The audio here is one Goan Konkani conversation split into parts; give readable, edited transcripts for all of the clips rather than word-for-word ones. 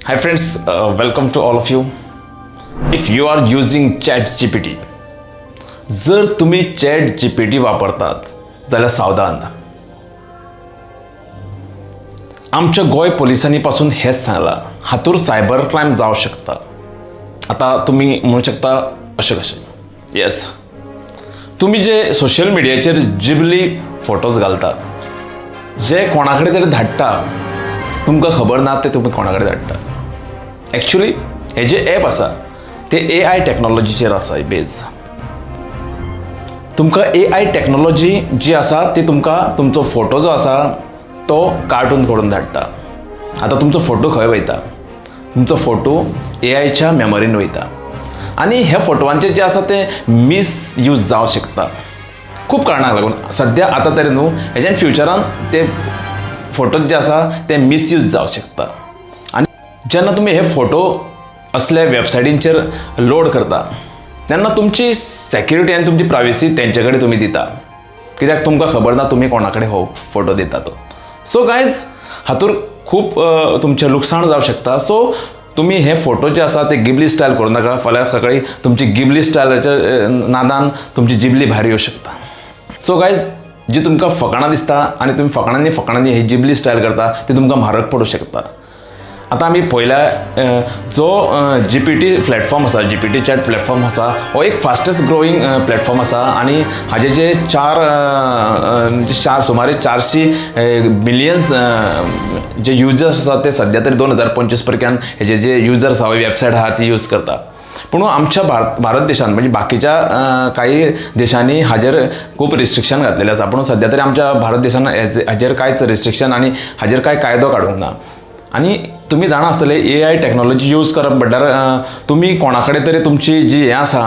Hi friends, welcome to all of you. If you are using ChatGPT, जर तुमी चॅट जीपीटी वापरतात जाल्यार सावधान. आमच्या गोंय पोलिसांनी पासून हेंच सांगलां, हातूर सायबर क्रायम जावं शकता. आतां तुमी म्हणू शकता, अशें कशें? येस, तुमी जे सोशल मिडियाचेर जिबली फोटोज घालता, जे कोणा कडेन तरी धाडटा, तुमकां खबर ना ते तुमी कोणा कडेन धाडटा. एक्चुली हे जे एप आसा ते एआय टॅक्नोलॉजीचेर आसा बेज. तुमकां एआय टॅक्नोलॉजी जी आसा ती तुमकां तुमचो फोटो जो आसा तो कार्टून करून धाडटा. आतां तुमचो फोटो खंय वयता? तुमचो फोटो एआयच्या मेमरीन वयता आनी ह्या फोटवांचे जे आसा ते मिसयूज जावं शकता खूब कारणांक लागून. सद्या आतां तरी न्हू, हेज्यान फ्युचरान ते फोटोज जे आसा ते मिसयूज जावं शकता. आनी जेन्ना तुमी हे फोटो असल्या वेबसायटींचेर लोड करता तेन्ना तुमची सॅक्युरिटी आनी तुमची प्रायवसी तेंचे कडेन तुमी दिता, कित्याक तुमकां खबर ना तुमी कोणा कडेन हो फोटो दिता तो. सो गायज, हातूर खूब तुमचें लुकसाण जावं शकता. सो तुमी हे फोटो जे आसा ते गिबली स्टायल करूं नाका. फाल्यां सकाळी तुमची गिबली स्टायलाच्या नादान तुमची जिबली भायर येवं शकता. सो गायज, जी तुमकां फकाणां दिसता आनी तुमी फकाणांनी फकाणांनी ही जिबली स्टायल करता, ती तुमकां म्हारग पडूं शकता. आतां आमी पळयल्या, जो जीपीटी प्लॅटफॉर्म आसा, जीपीटी चॅट प्लॅटफॉर्म आसा, हो एक फास्टेस्ट ग्रोईंग प्लॅटफॉर्म आसा आनी हाजे जे चार म्हणजे चार सुमारे 400 मिलियन्स जे युजर्स आसा ते सद्या तरी 2025 पर्यंत हेजे जे युजर्स आहा, वेबसायट आहा ती यूज करता. पूण आमच्या भारत देशान, म्हणजे बाकीच्या काही देशांनी हाजेर खूब रिस्ट्रिक्शन घातलेलें आसा, पूण सद्या तरी आमच्या भारत देशान हाजेर कांयच रिस्ट्रिक्शन आनी हाजेर कांय कायदो काडूंक ना. आनी तुमी जाणा आसतले, एआय टॅक्नोलॉजी यूज करप म्हणल्यार तुमी कोणा कडेन तरी तुमची जी हें आसा,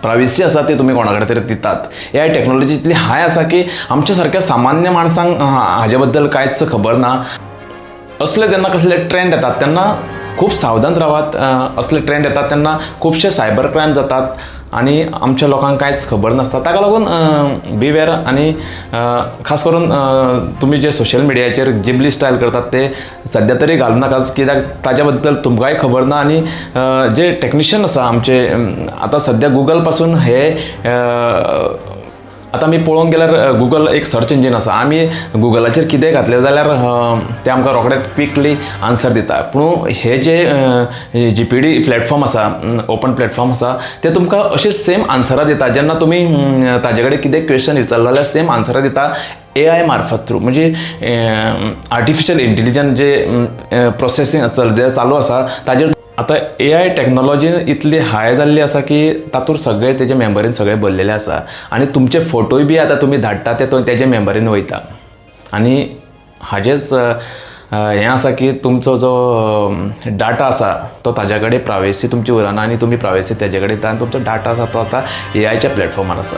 प्रायव्हसी आसा, ती तुमी कोणा कडेन तरी दितात. एआय टॅक्नोलॉजी इतली हाय आसा की आमच्या सारक्या सामान्य माणसांक हाजे बद्दल कांयच खबर ना. असले जेन्ना कसले ट्रेंड येतात तेन्ना खूब सावधान रावात. असले ट्रेंड येतात तेन्ना खुबशे सायबर क्रायम जातात आनी आमच्या लोकांक कांयच खबर नासता. ताका लागून बिवेर आनी खास करून तुमी जे सोशल मिडियाचेर जिबली स्टायल करतात ते सद्या तरी घालूं नाका, कित्याक ताच्या बद्दल तुमकांय खबर ना. आनी जे टॅक्निशियन आसा आमचे, आतां सद्या गुगल पासून हे आतां आमी पळोवंक गेल्यार गुगल एक सर्च इंजीन आसा. आमी गुगलाचेर कितेंय घातलें जाल्यार तें आमकां रोखडें क्विकली आन्सर दिता. पूण हे जे जीपीटी प्लॅटफॉर्म आसा, ओपन प्लॅटफॉर्म आसा, ते तुमकां अशें सेम आन्सरां दिता. जेन्ना तुमी ताजे कडेन कितें क्वेश्चन विचारलें जाल्यार सेम आन्सरां दिता एआय मार्फत थ्रू, म्हणजे आर्टिफिशियल इंटेलिजन्स जे प्रोसेसींग जे चालू आसा ताजेर. आतां एआय टॅक्नोलॉजी इतली हाय जाल्ली आसा की तातूंत सगळे तेजे मेमरीन सगळे भरलेले आसा आनी तुमचे फोटोय बी आतां तुमी धाडटा ते तेजे मेमरीन वयता. आनी हाजेच हें आसा की तुमचो जो डाटा आसा तो ताज्या कडेन, प्रायवेसी तुमची उरना आनी तुमी प्रायवेसी तेजे कडेन दिता आनी तुमचो डाटा आसा तो आतां एआयच्या प्लॅटफॉर्मार आसा.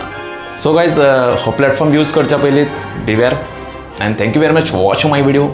सो गायज, हो प्लॅटफॉर्म यूज करच्या पयलीं beware and thank you very much watch my video.